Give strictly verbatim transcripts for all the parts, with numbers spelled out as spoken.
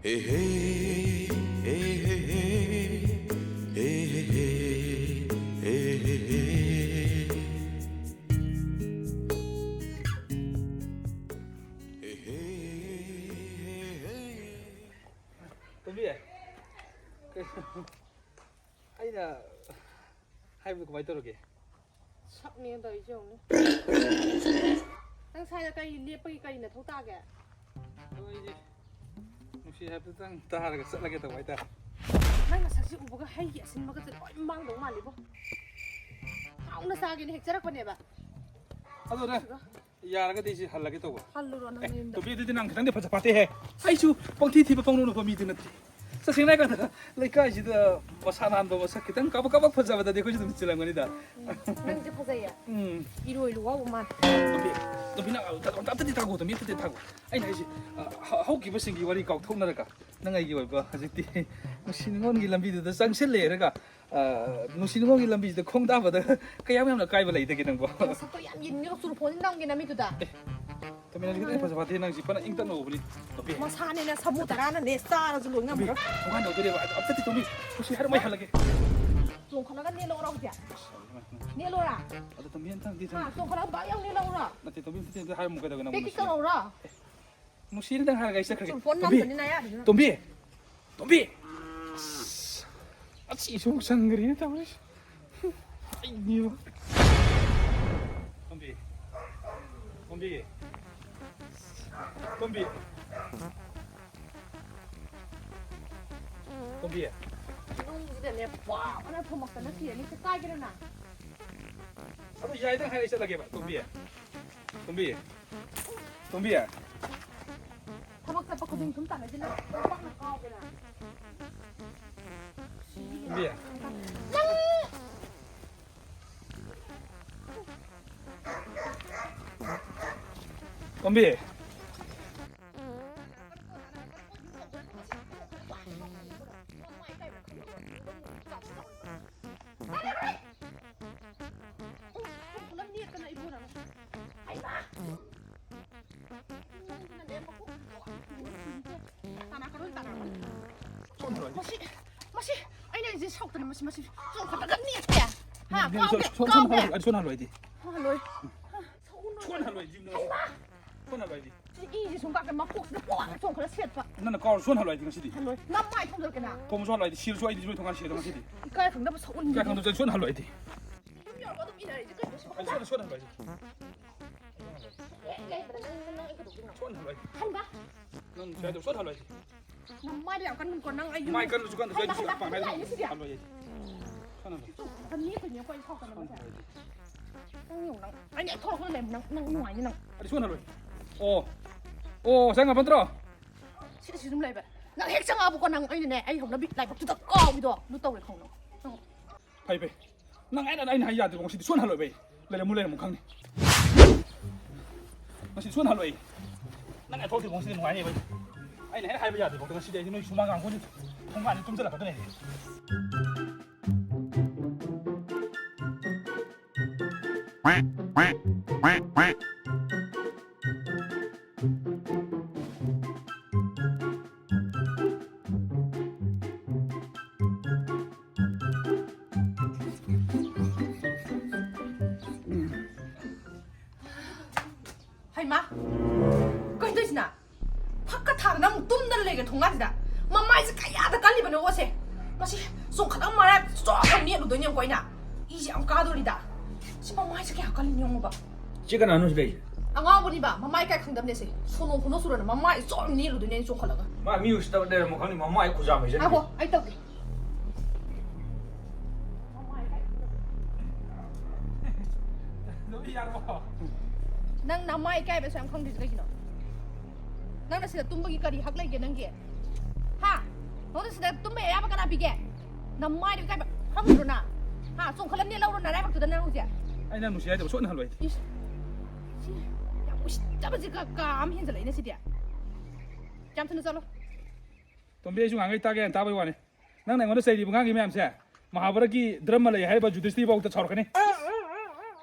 Hey, hey, hey, hey, hey, hey, hey, hey, hey, hey, hey. Hey, hey, hey, hey, hey. ꯇꯣꯝꯕꯤ, ꯀꯩꯅꯣ? ꯑꯩꯅ ꯍꯥꯏꯕꯗꯨ ꯀꯃꯥꯏꯅ ꯇꯧꯔꯒꯦ? ꯁꯛꯅꯦꯅ ꯇꯧꯔꯤꯁꯦ ꯌꯦꯡꯉꯨꯅꯦ꯫ ꯅꯪ ꯁ꯭ꯋꯥꯏꯗ ꯀꯔꯤ ꯂꯦꯞꯄꯒꯤ ꯀꯔꯤ ꯅꯊꯧ ꯇꯥꯒꯦ? ꯑꯗꯣ ꯑꯩꯗꯤ ꯅꯨꯡꯁꯤ ꯍꯥꯏꯕꯗꯨꯇꯪ ꯇꯥꯔꯒ ꯆꯠꯂꯒꯦ ꯇꯧꯕ ꯍꯥꯏꯇꯥꯔꯦ꯫ ꯅꯪ ꯅꯁꯛꯁꯤ ꯎꯕꯒ ꯍꯩꯒꯤ ꯑꯁꯤꯟꯕꯒꯁꯦ ꯂꯣꯏ ꯃꯥꯡꯗꯧ ꯃꯥꯜꯂꯤꯕꯣ꯫ ꯍꯥꯎꯅ ꯆꯥꯒꯦꯅ ꯍꯦꯛꯆꯔꯛꯄꯅꯦꯕ꯫ ꯑꯗꯣ ꯅꯪ ꯑꯗꯨꯒ ꯌꯥꯔꯒꯗꯤ ꯑꯩꯁꯦ ꯍꯜꯂꯒꯦ ꯇꯧꯕ꯫ ꯍꯜꯂꯨꯔꯣ ꯅꯪ ꯑꯦ, ꯅꯌꯨꯝꯗ꯫ ꯇꯣꯝꯕꯤ, ꯑꯗꯨꯗꯤ ꯅꯪ ꯈꯤꯇꯪꯗꯤ ꯐꯖ ꯐꯥꯠꯇꯦꯍꯦ꯫ ꯑꯩꯁꯨ ꯄꯪꯊꯤ ꯊꯤꯕ ꯄꯪꯅꯣꯛ ꯅꯣꯛꯄ ꯃꯤꯗꯤ ꯅꯠꯇꯦ꯫ ꯇꯁꯦꯡꯅ ꯍꯥꯏ ꯀꯥꯟꯗ ꯂꯩꯀꯥꯏꯁꯤꯗ ꯃꯁꯥ ꯅꯥꯟꯕ, ꯃꯁꯛ ꯈꯤꯇꯪ ꯀꯥꯕꯛ ꯀꯥꯕꯛ ꯐꯖꯕꯗꯗꯤ ꯑꯩꯈꯣꯏꯁꯨ ꯑꯗꯨꯝ ꯆꯤꯜꯂꯝꯒꯅꯤꯗ꯫ ꯎꯝ, ꯅꯪꯁꯦ ꯐꯖꯩꯌꯦ꯫ ꯎꯝ꯫ ꯏꯔꯣꯏ ꯂꯨꯋꯥꯎꯕ ꯃꯥꯜꯂꯦ꯫ ꯇꯣꯝꯕꯤ, ꯇꯣꯝꯕꯤ, ꯅꯪ ꯑꯝꯇ, ꯑꯝꯇꯗꯤ ꯇꯥꯒꯣ, ꯇꯣꯝꯕꯤ, ꯑꯝꯇꯗꯤ ꯇꯥꯒꯣ꯫ ꯑꯩꯅ ꯍꯥꯏꯁꯦ, ꯑ, ꯍ-, ꯍꯧꯈꯤꯕꯁꯤꯡꯒꯤ ꯋꯥꯔꯤ ꯀꯥꯎꯊꯣꯛꯅꯔꯒ ꯅꯪ ꯑꯩꯒꯤ ꯑꯣꯏꯕ ꯍꯧꯖꯤꯛꯇꯤ ꯅꯨꯡꯁꯤ ꯅꯨꯡꯉꯣꯟꯒꯤ ꯂꯝꯕꯤꯗꯨꯗ ꯆꯪꯁꯤꯜꯂꯦꯔꯒ, ꯑ, ꯅꯨꯡꯁꯤ ꯅꯨꯡꯉꯣꯟꯒꯤ ꯂꯝꯕꯤꯁꯤꯗ ꯈꯣꯡ ꯇꯥꯕꯗ ꯀꯌꯥꯝ ꯌꯥꯝꯅ ꯑꯀꯥꯏꯕ ꯂꯩꯗꯒꯦ ꯅꯪꯕꯣ? ꯅꯁꯛꯇꯣ ꯌꯥꯝ ꯌꯦꯡꯅꯤꯡꯉꯦ, ꯆꯨꯔꯨꯐꯣꯟꯁꯤ ꯅꯝꯒꯦ ꯅꯃꯤꯠꯇꯨꯗ꯫ ꯑꯦ, ꯇꯣꯝꯕꯤ, ꯅꯪꯁꯤ ꯈꯤꯇꯪ ꯐꯖ ꯐꯠꯇꯦ, ꯅꯪꯁꯤ ꯐꯅ ꯏꯪ ꯇꯞꯅ ꯎꯕꯅꯤ꯫ ꯇꯣꯝꯕꯤ꯫ ꯃꯁꯥꯅꯤꯅ ꯁꯥꯃꯨ ꯇꯔꯥꯅꯅꯦ ꯆꯥꯔꯁꯨ ꯂꯣꯏ ꯇꯣꯝꯕꯤ, ꯉꯝꯃꯔꯣꯏ꯫ ꯊꯣꯡꯒꯥꯟ ꯌꯧꯗꯣꯔꯦꯕ, ꯑꯗꯣ ꯑꯝꯇꯗꯤ ꯇꯣꯝꯕꯤ, ꯅꯨꯡꯁꯤ ꯍꯥꯏꯔꯝꯃꯣ ꯑꯩ ꯍꯜꯂꯒꯦ꯫ ꯆꯣꯡꯈꯠꯂꯒ ꯅꯦꯠꯂꯛꯑꯣꯔꯣ ꯍꯧꯖꯤꯛ? ꯅꯦꯠꯂꯣꯔꯥ? ꯑꯗꯣ ꯇꯣꯝꯕꯤ, ꯑꯝꯇꯪꯗꯤ ꯍꯥ, ꯆꯣꯡꯈꯠꯂꯒ ꯕꯥꯛ ꯌꯥꯎ ꯅꯦꯠꯂꯛꯎꯔꯣ? ꯅꯠꯇꯦ, ꯇꯣꯝꯕꯤ, ꯑꯝꯇꯗꯤ ꯑꯝꯇ ꯍꯥꯏꯔꯝꯃꯨ ꯀꯩꯗꯧꯒꯦ ꯅꯪꯕꯨ ꯄꯦꯛ ꯅꯨꯡꯁꯤ? ꯇꯧꯔꯛꯎꯔꯣ? ꯅꯨꯡꯁꯤꯅ ꯅꯪ ꯍꯥꯏꯔꯒ ꯑꯩ ꯆꯠꯈ꯭ꯔꯒꯦ꯫ ꯆꯨꯝꯐꯣꯟ ꯇꯣꯝꯕꯤ! ꯅꯝꯗꯅꯤ ꯅꯌꯥꯗꯨꯗ꯫ ꯇꯣꯝꯕꯤ! ꯇꯣꯝꯕꯤ! ꯑꯁ! ꯑꯁꯤꯁꯨ ꯑꯃꯨꯛ ꯆꯪꯈ꯭ꯔꯦꯅꯦ ꯇꯧꯔꯤꯁꯦ꯫ ꯑꯩꯗꯤꯕ꯫ ꯇꯣꯝꯕꯤ! ꯇꯣꯝꯕꯤ! ꯇꯣꯝꯕꯤ! ꯇꯣꯝꯕꯤ! ꯅꯨꯡꯁꯤꯗꯅꯦ ꯄꯥꯛ ꯑꯅ ꯊꯣꯝꯃꯛꯇꯅ ꯁꯤꯔꯅꯤ꯫ ꯀꯥꯏꯒꯦꯔ ꯅꯪ? ꯑꯗꯨ ꯌꯥꯏꯗ ꯍꯥꯏꯔ ꯆꯠꯂꯒꯦꯕ, ꯇꯣꯝꯕꯤ꯫ ꯇꯣꯝꯕꯤ꯫ ꯇꯣꯝꯕꯤ꯫ ꯊꯕꯛ ꯆꯠꯄ ꯈꯨꯗꯤꯡ ꯁꯨꯝ ꯇꯥꯟꯅꯁꯤꯜꯂ ꯄꯥꯛꯅ ꯀꯥꯎꯒꯦꯔ꯫ ꯇꯣꯝꯕꯤ꯫ ꯇꯣꯝꯕꯤ꯫ ꯃꯁꯤ, ꯃꯁꯤ, ꯑꯩꯅ ꯑꯩꯁꯦ ꯁꯥꯎꯗꯅ ꯃꯁꯤ, ꯃꯁꯤ ꯆꯣꯡꯈꯠꯂꯒ ꯅꯦꯠꯇꯦ꯫ ꯍꯥ, ꯅꯪ ꯀꯥꯎꯒꯦ, ꯁꯣꯟ-, ꯁꯣꯟ-, ꯀꯥꯎꯒꯦ꯫ ꯁꯣꯟꯍꯜꯂꯣ, ꯑꯩ ꯁꯣꯟꯍꯜꯂꯣ ꯑꯩꯗꯤ꯫ ꯍꯜꯂꯣꯏ꯫ ꯁꯣꯟꯍꯜꯂꯣ ꯑꯩꯗꯤ, ꯌꯨꯝꯗ꯫ ꯍꯩꯃꯥ! ꯁꯣꯟꯍꯜꯂꯣ ꯑꯩꯗꯤ꯫ ꯁꯤ ꯏꯁꯤ ꯁꯨꯝ ꯀꯥꯞꯀꯦ, ꯃꯀꯣꯛꯁꯤꯗ ꯄꯣꯛ ꯆꯣꯡꯈꯠꯂ ꯁꯦꯠꯄ꯫ ꯅꯪꯅ ꯀꯥꯎꯔ ꯁꯣꯟꯍꯜꯂꯣ ꯑꯩꯗꯤ ꯉꯁꯤꯗꯤ꯫ ꯍꯜꯂꯣꯏ꯫ ꯅꯃꯥꯏ ꯊꯣꯝꯖꯤꯜꯂꯛꯀꯦ ꯅꯪ꯫ ꯊꯣꯝꯕ ꯁꯣꯟꯍꯜꯂꯣ ꯑꯩꯗꯤ, ꯁꯤꯔꯁꯨ ꯑꯩꯗꯤ ꯅꯣꯏ ꯊꯣꯡꯒꯥꯟ ꯁꯤꯔꯗꯧ ꯉꯁꯤꯗꯤ꯫ ꯏꯀꯥꯏ ꯈꯪꯗꯕ ꯁꯛꯎꯟꯁꯤꯗꯤ꯫ ꯏꯀꯥꯏ ꯈꯪꯗꯕ ꯁꯣꯟꯍꯜꯂꯣ ꯑꯩꯗꯤ꯫ ꯌꯨꯝ ꯌꯧꯔꯒ ꯑꯗꯨꯝ ꯏꯟꯅꯔꯤꯁꯦ ꯀꯩꯅꯣ ꯁꯤꯕꯣ? ꯑꯩ ꯁꯣꯟ-, ꯁꯣꯟꯍꯜꯂꯣ ꯑꯩꯗꯤ꯫ ꯍꯦꯛ ꯂꯩꯕꯗ ꯅꯪ, ꯅꯪ ꯑꯩ ꯀꯩꯗꯧꯗꯣꯏꯅꯣ? ꯁꯣꯟꯍꯜꯂꯣ ꯑꯩꯗꯤ꯫ ꯍꯟꯕ꯫ ꯅꯪ ꯁ꯭ꯋꯥꯏꯗ ꯁꯣꯟꯍꯜꯂꯣ ꯑꯩꯗꯤ꯫ ꯅꯃꯥꯏꯗꯣ ꯌꯥꯝ ꯀꯟꯒꯅꯨꯀꯣ, ꯅꯪ ꯑꯩ ꯌꯨꯝ ꯃꯥꯏ ꯀꯟꯕꯁꯨ ꯀꯟꯗ꯭ꯔꯁꯨ ꯍꯟꯕ, ꯑꯩꯗꯤ ꯍꯟꯕ, ꯁꯨꯡꯄꯥꯏ ꯄꯥꯏ ꯍꯟꯕ ꯍꯥꯏꯗꯣ ꯌꯥꯏꯅꯦ ꯁꯤꯗꯤ꯫ ꯁꯣꯟꯍꯜꯂꯣ ꯑꯩꯗꯤ꯫ ꯁꯣꯟꯍꯜꯂꯣ꯫ ꯆꯨꯝ, ꯅꯦꯠꯇꯣꯏꯅꯦꯀꯣ ꯑꯩ ꯁꯥꯎꯔꯛꯀꯅꯣ ꯃꯁꯦ꯫ ꯁꯣꯟꯍꯜꯂꯣ ꯑꯩꯗꯤ꯫ ꯅꯪ ꯌꯦꯡꯉꯨ ꯅꯪ꯫ ꯑꯩꯅ ꯍꯦꯛ ꯊꯣꯛꯂꯛꯄꯒ ꯂꯩꯔꯝꯃꯣ ꯅꯪ, ꯅꯪ ꯅꯨꯡꯉꯥꯏꯅꯤ ꯅꯪ꯫ ꯑꯩꯗꯤ ꯁꯣꯟꯍꯜꯂꯣꯏ꯫ ꯑꯣ꯫ ꯑꯣ, ꯆꯪꯉꯕ ꯅꯠꯇ꯭ꯔꯣ? ꯁꯤꯗ ꯁꯤ ꯑꯗꯨꯝ ꯂꯩꯕ꯫ ꯅꯪ ꯍꯦꯛ ꯆꯪꯉꯛꯑꯕꯀꯣ ꯅꯪ ꯑꯩꯅꯅꯦ, ꯑꯩ ꯍꯧꯅꯕꯤ ꯂꯥꯏꯕꯛꯇꯨꯗ ꯀꯥꯎꯕꯤꯗꯣ ꯑꯗꯨ ꯇꯧꯔꯦ ꯈꯪꯉꯣ ꯅꯪ꯫ ꯐꯩ, ꯐꯩ꯫ ꯅꯪ ꯑꯩꯅ, ꯑꯩꯅ ꯍꯥꯏ ꯌꯥꯗ꯭ꯔꯤꯕ ꯉꯁꯤꯗꯤ ꯁꯣꯟꯍꯜꯂꯣꯏꯕ ꯑꯩ꯫ ꯂꯩꯔꯝꯃꯨ, ꯂꯩꯔꯝꯃꯨ ꯈꯪꯅꯤ꯫ ꯉꯁꯤꯗꯤ ꯁꯣꯟꯍꯜꯂꯣꯏ ꯑꯩ꯫ ꯅꯪ ꯑꯩ ꯊꯣꯛꯇ꯭ꯔꯤꯕ ꯉꯁꯤꯗꯤ ꯅꯨꯡꯉꯥꯏꯅꯦꯕ ꯑꯩ꯫ ꯑꯩꯅ ꯍꯦꯛ ꯍꯥꯏꯕ ꯌꯥꯗ꯭ꯔꯤꯕ ꯉꯁꯤꯗꯤ ꯑꯩꯗꯤ ꯅꯣꯏ ꯁꯨꯃꯥꯡ ꯉꯥꯡꯈꯣꯏꯅꯤ ꯊꯣꯡꯒꯥꯟꯗ ꯇꯨꯝꯁꯤꯜꯂꯛꯀꯗꯣꯏꯅꯦ ꯑꯩꯗꯤ꯫ ꯍꯩꯃꯥ! ꯀꯩꯅꯣ ꯇꯧꯔꯤꯁꯤꯅ? ꯐꯛꯀ ꯊꯥꯗꯅ ꯑꯃꯨꯛ ꯇꯨꯝꯗꯅ ꯂꯩꯒ ꯊꯣꯡꯒꯥꯟꯁꯤꯗ꯫ ꯃꯃꯥꯏꯁꯦ ꯀꯌꯥꯗ ꯀꯜꯂꯤꯕꯅꯣ ꯑꯣꯁꯦ? ꯃꯁꯤ ꯆꯣꯡꯈꯠꯂ ꯃꯔꯥꯏ ꯆꯣꯡꯈꯠ ꯅꯦꯠꯂꯨꯗꯣꯏꯅꯦ ꯑꯃꯨꯛꯀꯣ ꯑꯩꯅ꯫ ꯏꯁꯦ ꯌꯥꯝ ꯀꯥꯗꯣꯔꯤꯗ꯫ ꯁꯤ ꯃꯃꯥꯏꯁꯦ ꯀꯌꯥ ꯀꯜꯂꯤꯅꯣ ꯌꯦꯡꯉꯣꯕ꯫ ꯁꯤ ꯀꯅꯥꯅꯣ ꯁꯤ ꯂꯩꯁꯦ? ꯑꯉꯥꯎꯕꯅꯤꯕ, ꯃꯃꯥꯏ ꯀꯥꯏ ꯈꯪꯗꯕꯅꯦ ꯁꯦ꯫ ꯁꯣꯅꯣ ꯈꯨꯅꯣ ꯁꯨꯔꯅ ꯃꯃꯥꯏ ꯆꯣꯡ ꯅꯦꯠꯂꯨꯗꯣꯏꯅꯦ ꯑꯩꯅ ꯆꯣꯡꯈꯠꯂꯒ꯫ ꯃꯥ ꯃꯤ ꯎꯁꯤꯠꯇꯕ ꯂꯩꯔꯝꯃꯣ ꯈꯪꯅꯤ, ꯃꯃꯥꯏ ꯈꯨꯖꯥꯝ ꯍꯩꯖꯟꯒꯦ꯫ ꯉꯥꯏꯈꯣ, ꯑꯩ ꯇꯧꯒꯦ꯫ ꯅꯨꯄꯤ ꯌꯥꯔꯕꯣ? ꯅꯪ ꯅꯃꯥꯏ ꯏꯀꯥꯏꯕꯁꯨ ꯌꯥꯝ ꯈꯪꯗ꯭ꯔꯤꯁꯦ ꯀꯩꯒꯤꯅꯣ? ꯅꯪꯅ ꯁꯤꯗ ꯇꯨꯝꯕꯒꯤ ꯀꯔꯤ ꯍꯛ ꯂꯩꯒꯦ ꯅꯪꯒꯤ? ꯍꯥ? ꯅꯉꯣꯟꯗ ꯁꯤꯗ ꯇꯨꯝꯕ ꯑꯌꯥꯕ ꯀꯅꯥ ꯄꯤꯒꯦ? ꯅꯃꯥꯏꯗꯣ ꯏꯀꯥꯏꯕ ꯈꯪꯗ꯭ꯔꯣ ꯅꯪ? ꯍꯥ? ꯆꯣꯡꯈꯠꯂ ꯅꯦꯠꯍꯧꯔꯣ ꯅꯔꯥꯏꯕꯛꯇꯨꯗ ꯅꯪ ꯍꯧꯖꯤꯛ꯫ ꯑꯩꯅ ꯅꯨꯡꯁꯤ ꯍꯥꯏꯗꯕ ꯁꯣꯠꯅ ꯍꯜꯂꯣꯏ꯫ ꯏꯁ! ꯁꯤ ꯌꯥꯝ ꯎꯁꯤꯠꯇꯕꯁꯤ ꯀꯥ, ꯀꯥ ꯑꯃ ꯍꯦꯟꯖꯜꯂꯛꯏꯅꯦ ꯁꯤꯗꯤ꯫ ꯌꯥꯝ ꯊꯨꯅ ꯆꯠꯂꯣ꯫ ꯇꯣꯝꯕꯤ, ꯑꯩꯁꯨ ꯉꯥꯡꯉꯩ ꯇꯥꯒꯦ ꯍꯥꯏꯅ ꯇꯥꯕꯩ ꯋꯥꯅꯤ꯫ ꯅꯪꯅ ꯑꯩꯉꯣꯟꯗ ꯆꯩꯔꯤꯕ ꯉꯥꯡꯉꯤ ꯃꯌꯥꯝꯁꯦ, ꯃꯍꯥꯚꯥꯔꯠꯀꯤ ꯗ꯭ꯔꯃ ꯂꯩ ꯍꯥꯏꯔꯤꯕ ꯖꯨꯙꯤꯁꯇꯤꯔ ꯐꯥꯎꯗ ꯁꯥꯎꯔꯛꯀꯅꯤ꯫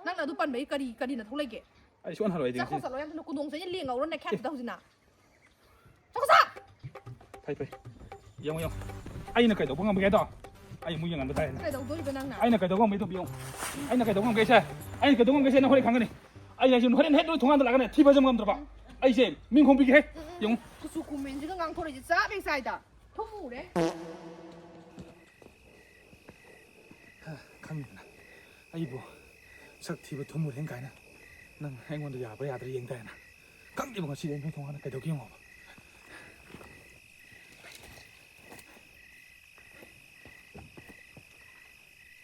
ꯅꯪꯅ ꯑꯗꯨ ꯄꯟꯕꯒꯤ ꯀꯔꯤ, ꯀꯔꯤ ꯅꯊꯧ ꯂꯩꯒꯦ? ꯑꯩ ꯁꯣꯟꯍꯜꯂꯣꯏ ꯍꯥꯏꯗꯤ ꯆꯠꯈ꯭ꯔꯣ, ꯉꯁꯤ꯫ ꯆꯠꯂꯣ, ꯌꯥꯝ ꯊꯨꯅ ꯀꯨꯗꯣꯡ ꯆꯩꯅ ꯂꯦꯡ ꯉꯧꯔꯣ, ꯅꯦꯠꯈꯥꯏꯔꯛꯀꯦ ꯍꯧꯖꯤꯛ ꯅꯪ꯫ ꯆꯠꯈ꯭ꯔꯣ, ꯆꯠ! ꯐꯩ, ꯐꯩ꯫ ꯌꯦꯡꯉꯣ, ꯌꯦꯡꯉꯣ꯫ ꯑꯩꯅ ꯀꯩꯗꯧꯕ ꯉꯝꯒꯦ ꯍꯥꯏꯗꯣ? ꯑꯩ ꯑꯃꯨꯛ ꯌꯦꯡꯍꯟꯕ ꯇꯥꯔꯦꯅꯦ꯫ ꯀꯩꯗꯧꯗꯣꯏꯕ ꯅꯪꯅ? ꯑꯩꯅ ꯀꯩꯗꯧꯕ ꯉꯝꯒꯦ ꯇꯧꯕꯤꯌꯨ꯫ ꯑꯩꯅ ꯀꯩꯗꯧꯕ ꯉꯝꯒꯦꯁꯦ, ꯑꯩꯅ ꯀꯩꯗꯧꯕ ꯉꯝꯒꯦꯁꯦ ꯅꯪ ꯍꯣꯔꯦꯟ ꯈꯪꯒꯅꯤ꯫ ꯑꯩ ꯍꯥꯏꯁꯦ ꯍꯣꯔꯦꯟ ꯍꯦꯛ ꯅꯣꯏ ꯊꯣꯡꯒꯥꯟꯗ ꯂꯥꯛꯀꯅꯤ, ꯊꯤ ꯐꯥꯏꯖꯝ ꯉꯝꯗ꯭ꯔꯕ꯫ ꯑꯩꯁꯦ ꯃꯤꯡ ꯈꯣꯡꯕꯤꯒꯦ ꯍꯦ꯫ ꯌꯦꯡꯉꯨ꯫ ꯀꯨꯆꯨ ꯀꯨꯃꯦꯟꯁꯤꯒ ꯉꯥꯡꯊꯣꯔꯛꯏꯁꯦ ꯆꯞ ꯍꯦꯛ ꯆꯥꯏꯗ꯫ ꯊꯨꯝ ꯎꯔꯦ꯫ ꯈꯪꯉꯤꯗꯅ, ꯑꯩꯕꯨ ꯁꯛ ꯊꯤꯕ ꯊꯨꯝ ꯎꯔꯦꯅ ꯀꯥꯏꯅ ꯅꯪ ꯑꯩꯉꯣꯟꯗ ꯌꯥꯕ꯭ꯔꯥ ꯌꯥꯗ꯭ꯔꯥ ꯌꯦꯡ ꯇꯥꯏꯅ꯫ ꯈꯪꯗꯦꯕ, ꯉꯁꯤꯗꯤ ꯑꯩ ꯅꯣꯏ ꯊꯣꯡꯒꯥꯟꯗ ꯀꯩꯗꯧꯒꯦ ꯌꯦꯡꯉꯣꯕ꯫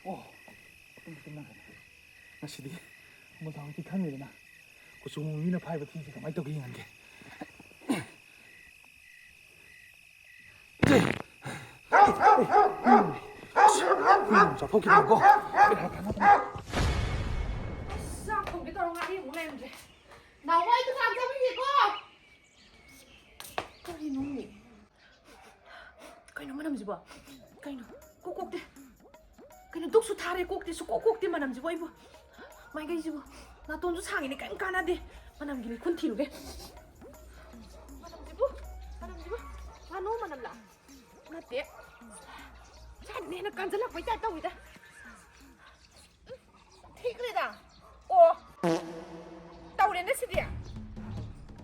ꯑꯣ, ꯇꯨꯝ ꯇꯨꯝꯅꯈ꯭ꯔꯦ꯫ ꯉꯁꯤꯗꯤ ꯃꯣꯖꯥꯃꯛꯇꯤ ꯈꯪꯉꯦꯗꯅ, ꯀꯨꯆꯨ ꯃꯨꯕ ꯃꯤꯅ ꯐꯥꯏꯕ ꯊꯤꯁꯦ ꯀꯃꯥꯏꯅ ꯇꯧꯒꯦ ꯌꯦꯡꯍꯟꯒꯦ꯫ ꯍꯨꯏ ꯑꯃ ꯆꯥꯊꯣꯛꯈꯤꯕꯀꯣ꯫ ꯑꯁ, ꯆꯥꯛ ꯊꯣꯡꯒꯦ ꯇꯧꯔ ꯉꯥꯔꯤ ꯑꯃꯨꯛ ꯂꯩꯔꯝꯗ꯭ꯔꯦ꯫ ꯅꯥꯎꯕ, ꯑꯩ ꯗꯨꯀꯥꯟ ꯆꯠꯂꯨꯒꯦꯀꯣ꯫ ꯀꯔꯤꯅꯣ? ꯀꯩꯅꯣ ꯃꯅꯝꯁꯤꯕꯣ? ꯀꯩꯅꯣ? ꯀꯣꯛ ꯀꯣꯛꯇꯦ꯫ ꯀꯩꯅꯣ ꯗꯨꯛꯁꯨ ꯊꯥꯔꯦ, ꯀꯣꯛꯇꯦ, ꯁꯨꯀꯣꯛ ꯀꯣꯛꯇꯦ ꯃꯅꯝꯁꯤꯕꯣ ꯑꯩꯕꯨ꯫ ꯃꯥꯏꯀꯩꯁꯤꯕꯨ꯫ ꯅꯥꯇꯣꯟꯁꯨ ꯁꯥꯡꯉꯤꯅꯦ, ꯀꯔꯤꯝ ꯀꯥꯟꯅꯗꯦ꯫ ꯃꯅꯝꯒꯤ ꯃꯩꯈꯨꯟ ꯊꯤꯔꯨꯒꯦ꯫ ꯃꯅꯝꯁꯤꯕꯨ, ꯃꯅꯝꯁꯤꯕꯨ꯫ ꯉꯥꯅꯨ ꯃꯅꯝꯂ? ꯅꯠꯇꯦ꯫ ꯁꯥꯏꯗꯅ ꯍꯦꯟꯅ ꯀꯟꯁꯤꯜꯂꯛꯄꯩ ꯇꯥꯏꯞ ꯇꯧꯋꯤꯗ꯫ ꯊꯤꯈ꯭ꯔꯦꯗ꯫ ꯑꯣ꯫ ꯇꯧꯔꯦꯅꯦ ꯁꯤꯗꯤ꯫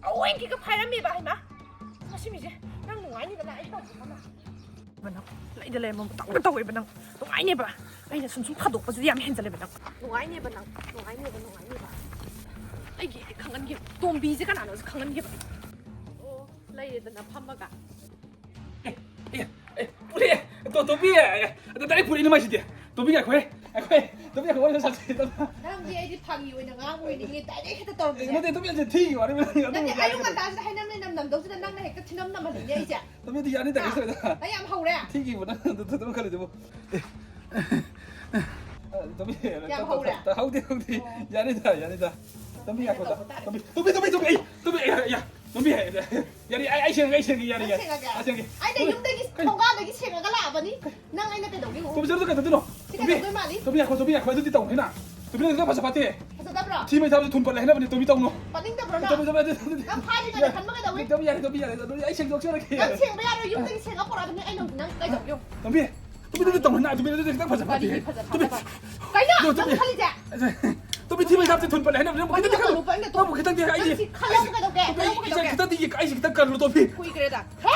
ꯑꯋꯣꯏꯒꯤꯒ ꯐꯥꯏꯔꯝꯃꯦꯕ ꯍꯩꯃꯥ꯫ ꯃꯁꯤ ꯃꯤꯁꯦ ꯅꯪ ꯅꯨꯡꯉꯥꯏꯅꯤꯗꯅ ꯑꯩ ꯇꯧꯒꯦ ꯈꯜꯂꯣ꯫ ꯅꯪ ꯂꯩꯗ ꯂꯩꯔꯝꯕ ꯃꯇꯧꯗ ꯇꯧꯋꯦꯕ ꯅꯪ꯫ ꯅꯨꯡꯉꯥꯏꯅꯦꯕ꯫ ꯑꯩꯅ ꯁꯨꯝ ꯁꯨꯝ ꯐꯥꯗꯣꯛꯄꯁꯤꯗꯤ ꯌꯥꯝ ꯍꯦꯟꯖꯜꯂꯦꯕ ꯅꯪ꯫ ꯅꯨꯡꯉꯥꯏꯅꯦꯕ ꯅꯪ꯫ ꯅꯨꯡꯉꯥꯏꯅꯦꯕ, ꯅꯨꯡꯉꯥꯏꯅꯦꯕ꯫ ꯑꯩꯒꯤ ꯈꯪꯍꯟꯒꯦ꯫ ꯇꯣꯝꯕꯤꯁꯦ ꯀꯅꯥꯅꯣꯁꯦ ꯈꯪꯍꯟꯒꯦꯕ꯫ ꯑꯣ, ꯂꯩꯔꯦꯗꯅ ꯐꯝꯃꯒ꯫ ꯑꯦ, ꯑꯦ, ꯄꯨꯔꯛꯑꯦ꯫ ꯇꯣ-, ꯇꯣꯝꯕꯤ, ꯑꯦ, ꯑꯗꯣ ꯗꯥꯏꯔꯦꯛ ꯄꯨꯔꯛꯏꯅꯦ ꯃꯥꯏꯁꯤꯗꯤ꯫ ꯇꯣꯝꯕꯤ ꯉꯥꯏꯈꯣꯍꯦ, ꯉꯥꯏꯈꯣꯍꯦ꯫ ꯇꯣꯝꯕꯤ ꯉꯥꯏꯈꯣ, ꯋꯥꯔꯤ ꯁꯥꯁꯦ꯫ ꯇꯣꯝꯕꯤ꯫ ꯅꯪꯗꯤ ꯑꯩꯗꯤ ꯐꯥꯒꯤ ꯑꯣꯏꯅ ꯉꯥꯡꯕ ꯑꯣꯏꯅꯤꯡꯉꯦ, ꯗꯥꯏꯔꯦꯛ ꯍꯦꯛꯇ ꯑꯦ, ꯇꯧꯔꯝꯃꯤꯁꯦ꯫ ꯅꯠꯇꯦ, ꯇꯣꯝꯕꯤ, ꯑꯩꯁꯦ ꯊꯤꯒꯤ ꯋꯥꯔꯤ, ꯑꯗꯨꯝ ꯅꯠꯇꯦ, ꯑꯌꯨꯛ ꯌꯥꯏ꯫ ꯉꯟꯇꯥꯁꯤꯗ ꯍꯩꯅꯝ ꯂꯩꯅꯝ ꯅꯝꯗꯧꯁꯤꯗ ꯅꯪꯅ ꯍꯦꯛꯇ ꯊꯤꯅꯝ ꯅꯝꯍꯜꯂꯤꯅꯦ ꯑꯩꯁꯦ꯫ ꯇꯣꯝꯕꯤꯗꯤ ꯌꯥꯅꯤꯗ, ꯍꯥ? ꯀꯩꯁꯨ ꯇꯧꯔꯣꯏꯗ꯫ ꯅꯪ ꯌꯥꯝ ꯍꯧꯔꯦ꯫ ꯊꯤꯒꯤꯕ ꯅꯪ ꯑꯗꯨ, ꯑꯗꯨ, ꯑꯗꯨꯝ ꯈꯜꯂꯤꯗꯨꯕꯨ꯫ ꯑꯦ꯫ ꯑ, ꯇꯣꯝꯕꯤ, ꯌꯥꯝ ꯍꯧꯔꯦ꯫ ꯍꯧꯗꯦ, ꯍꯧꯗꯦ꯫ ꯑꯣ꯫ ꯌꯥꯅꯤꯗ, ꯌꯥꯅꯤꯗ꯫ ꯇꯣꯝꯕꯤ, ꯉꯥꯏꯈꯣꯗ꯫ ꯇꯧꯕ ꯇꯥꯔꯦ꯫ ꯇꯣꯝꯕꯤ, ꯇꯣꯝꯕꯤ, ꯇꯣꯝꯕꯤ, ꯇꯣꯝꯕꯤ, ꯑꯩ, ꯇꯣꯝꯕꯤ, ꯑꯩ, ꯑꯩ, ꯇꯣꯝꯕꯤ, ꯑꯩ, ꯌꯥꯔꯦ, ꯑꯩ, ꯑꯩ ꯁꯦꯡꯉꯒꯦ, ꯑꯩ ꯁꯦꯡꯉꯒꯦ, ꯌꯥꯔꯦ, ꯅꯪ ꯌꯥꯔꯦ꯫ ꯁꯦꯡꯉꯒꯦ? ꯑꯩ ꯁꯦꯡꯉꯒꯦ꯫ ꯑꯩꯅ ꯇꯣꯝꯕꯤ, ꯌꯨꯝꯗꯒꯤ ꯀꯩꯅꯣ? ꯊꯣꯡꯒꯥꯟꯗꯒꯤ ꯁꯦꯡꯉꯒ ꯂꯥꯛꯑꯕꯅꯤ꯫ ꯅꯪ ꯑꯩꯅ ꯀꯩꯗꯧꯅꯤ? ꯇꯣꯝꯕꯤ, ꯆꯠꯂꯨ, ꯀꯩꯗꯧꯗꯣꯏꯅꯣ? ꯁꯤ ꯇꯣꯝꯕꯤ, ꯀꯩꯗꯧꯗꯣꯏ ꯃꯥꯜꯂꯤ? ꯇꯣꯝꯕꯤ, ꯉꯥꯏꯈꯣ, ꯇꯣꯝꯕꯤ, ꯉꯥꯏꯈꯣ, ꯑꯗꯨꯗꯤ ꯇꯧꯅꯤꯅ꯫ ꯇꯣꯝꯕꯤ, ꯅꯪ ꯐꯖ ꯐꯠꯇꯦ꯫ ꯐꯖꯗꯕ꯭ꯔꯣ? ꯊꯤ ꯃꯩ ꯊꯥꯕꯁꯨ ꯊꯨꯝ ꯄꯜꯂꯦ ꯍꯥꯏꯅꯕꯅꯦ, ꯇꯣꯝꯕꯤ, ꯇꯧꯅꯣ꯫ ꯄꯠꯅꯤꯡꯗꯕ꯭ꯔꯣ ꯅꯪ? ꯇꯣꯝꯕꯤ, ꯇꯣꯝꯕꯤ, ꯑꯗꯨ, ꯑꯗꯨ, ꯅꯪ ꯐꯥꯔꯤꯉꯩꯗ ꯈꯟꯕ ꯀꯩꯗꯧꯏ? ꯇꯣꯝꯕꯤ, ꯌꯥꯔꯦ, ꯇꯣꯝꯕꯤ, ꯌꯥꯔꯦ꯫ ꯑꯗꯨꯗꯤ ꯑꯩ ꯁꯦꯡꯗꯣꯛꯆꯔꯒꯦ꯫ ꯅꯪ ꯁꯦꯡꯕ ꯌꯥꯔꯣꯏ, ꯌꯨꯝꯗꯒꯤ ꯁꯦꯡꯉ ꯄꯨꯔꯛꯑꯗꯕꯅꯤ ꯑꯩ ꯅꯪ, ꯅꯪ ꯀꯩꯗꯧ, ꯌꯨꯝ? ꯇꯣꯝꯕꯤ, ꯇꯣꯝꯕꯤ, ꯑꯗꯨꯗꯤ ꯇꯧꯍꯟꯅ, ꯇꯣꯝꯕꯤ, ꯑꯗꯨꯗꯤ ꯈꯤꯇꯪ ꯐꯖ ꯐꯠꯇꯦ꯫ ꯀꯔꯤꯒꯤ ꯐꯖ ꯇꯣꯝꯕꯤ꯫ ꯐꯠꯇꯕ? ꯀꯩꯅꯣ? ꯑꯗꯣ ꯅꯪ ꯇꯣꯝꯕꯤ꯫ ꯈꯜꯂꯤꯁꯦ? ꯇꯣꯝꯕꯤ, ꯊꯤ ꯃꯩ ꯊꯥꯕꯁꯦ ꯊꯨꯟ ꯄꯠꯂꯦ ꯍꯥꯏꯅꯕꯅꯦ, ꯅꯪꯕꯨ ꯈꯤꯇꯪꯗꯤ ꯄꯠꯂꯦ, ꯈꯜꯂꯨ꯫ ꯄꯠꯂꯦ, ꯅꯪꯕꯨ ꯈꯤꯇꯪꯗꯤ ꯍꯥꯏꯗꯤ꯫ ꯅꯪ ꯁꯤ ꯈꯜꯂꯣ, ꯀꯩꯗꯧꯒꯦ? ꯑꯩꯁꯦ, ꯈꯜꯂꯣ, ꯀꯩꯗꯧꯒꯦ? ꯈꯤꯇꯪꯗꯤ, ꯑꯩꯁꯦ ꯈꯤꯇꯪ ꯀꯜꯂꯨ, ꯇꯣꯝꯕꯤ꯫ ꯀꯨꯏꯈ꯭ꯔꯦꯗ꯫ ꯍꯦ?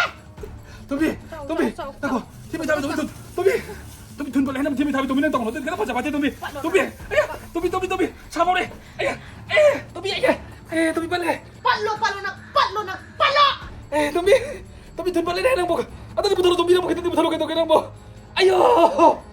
ꯇꯣꯝꯕꯤ, ꯆꯥꯎ, ꯇꯣꯝꯕꯤ, ꯆꯥꯎ, ꯆꯥꯎ, ꯉꯥꯏꯈꯣ꯫ ꯆꯥꯎ꯫ ꯊꯤ ꯃꯩ ꯊꯥꯕꯁꯦ ꯊꯨꯟ, ꯇꯣꯝꯕꯤ꯫ ꯇꯣꯝꯕꯤ, ꯊꯨꯟ ꯄꯠꯂꯦ ꯍꯥꯏꯅꯕ ꯊꯤ ꯃꯩ ꯊꯥꯕꯤ, ꯇꯣꯝꯕꯤ, ꯅꯪ ꯇꯧꯅꯨ꯫ ꯑꯗꯨꯗꯤ ꯈꯤꯇꯪ ꯐꯖ ꯐꯠꯇꯦ, ꯇꯣꯝꯕꯤ꯫ ꯄꯠꯂꯣ, ꯇꯣꯝꯕꯤ, ꯄꯠꯂꯣ꯫ ꯑꯌꯥ, ꯇꯣꯝꯕꯤ, ꯇꯣꯝꯕꯤ, ꯇꯣꯝꯕꯤ꯫ ꯁꯥ ꯐꯥꯎꯔꯦ꯫ ꯑꯌꯥ, ꯑꯌꯥ, ꯇꯣꯝꯕꯤ, ꯑꯌꯥ꯫ ꯑꯦ, ꯇꯣꯝꯕꯤ ꯄꯠꯂꯦ꯫ ꯄꯠꯂꯣ, ꯄꯠꯂꯣ, ꯅꯪ ꯄꯠꯂꯣ, ꯅꯪ ꯄꯠꯂꯣ! ꯑꯦ, ꯇꯣꯝꯕꯤ, ꯇꯣꯝꯕꯤ, ꯊꯨꯟ ꯄꯠꯂꯦ ꯅꯪꯕꯨ꯫ ꯑꯗꯨꯗꯤ ꯄꯨꯊꯣꯔꯛꯑꯣ, ꯇꯣꯝꯕꯤ, ꯅꯪꯕꯨ ꯈꯤꯇꯪꯗꯤ ꯄꯨꯊꯣꯔꯛꯑꯣ, ꯀꯩꯗꯧꯒꯦ ꯅꯪꯕꯨ? ꯑꯌꯣ!